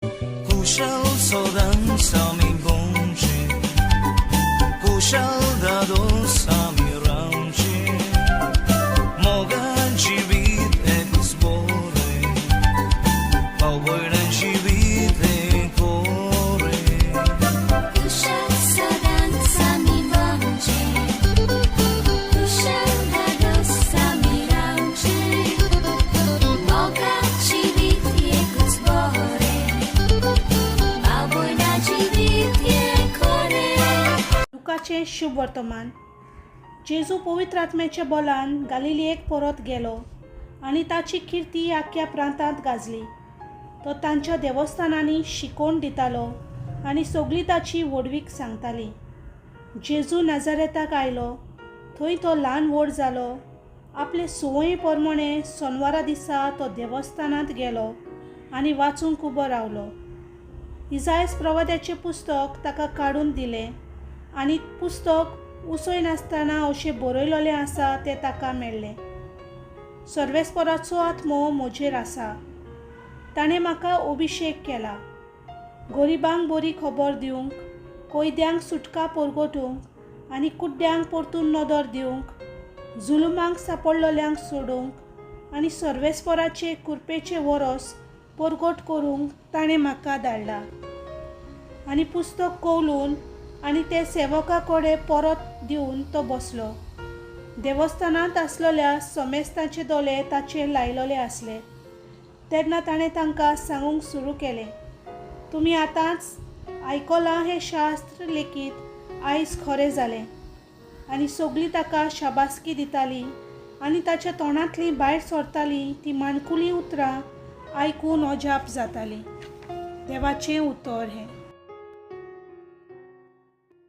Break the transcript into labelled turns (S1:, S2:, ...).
S1: कुशल सदांच आमी भोंवचें, कुशल दादोस आमी रावचें, मोगान जिवीत एकूच बरें, भाव भयणां जिवीत हें कोरें.
S2: कुशल सदांच आमी भोंवचें, कुशल धादोस आमी रावचें, मोगा जिवीत एकूच बरें, भाव भयणां जिवीत हें खरें.
S3: लुकाचें शुभ वर्तमान. जेजू पवित्र आत्म्याच्या बलान गालिलियेक परत गेलो आनी ताची किर्ती आख्ख्या प्रांतांत गाजली. तो तांच्या देवस्थानांनी शिकोवन दितालो आनी सगळीं ताची व्हडवीक सांगताली. जेजू नाजारेताक आयलो. थंय तो ल्हान व्हड जालो. आपले संवये प्रमाणे सोनवारा दिसा तो देवस्थानांत गेलो आनी वाचूंक उबो रावलो. इजायस प्रवाद्याचें पुस्तक ताका काडून दिलें आनी पुस्तक उसयनासतना अशें बरयलेलें आसा तें ताका मेळ्ळें. सर्वेस्पराचो आत्मो म्हजेर आसा, ताणें म्हाका अभिशेक केला गरिबांक बरी खबर दिवंक, कैद्यांक सुटका परगटूंक आनी कुड्ड्यांक परतून नदर दिवंक, जुलुमांक सापडलेल्यांक सोडूंक आनी सर्वेस्पराचे कृपेचें वरोस परगट करूंक ताणें म्हाका धाडला. आनी पुस्तक कवलून आनी तें सेवका कडेन परत दिवन तो बसलो. देवस्थानांत आसलेल्या समेस्तांचे दोळे ताचेर लायलेले आसले. तेन्ना ताणें तांकां सांगूंक सुरू केलें, तुमी आतांच आयकलां हें शास्त्र लेखीत आयज खरें जालें. आनी सगळीं ताका शाबासकी दितालीं आनी ताच्या तोंडांतलीं भायर सरतालीं तीं माणकुलीं उतरां आयकून अजाप जातालीं. देवाचें उतर हें.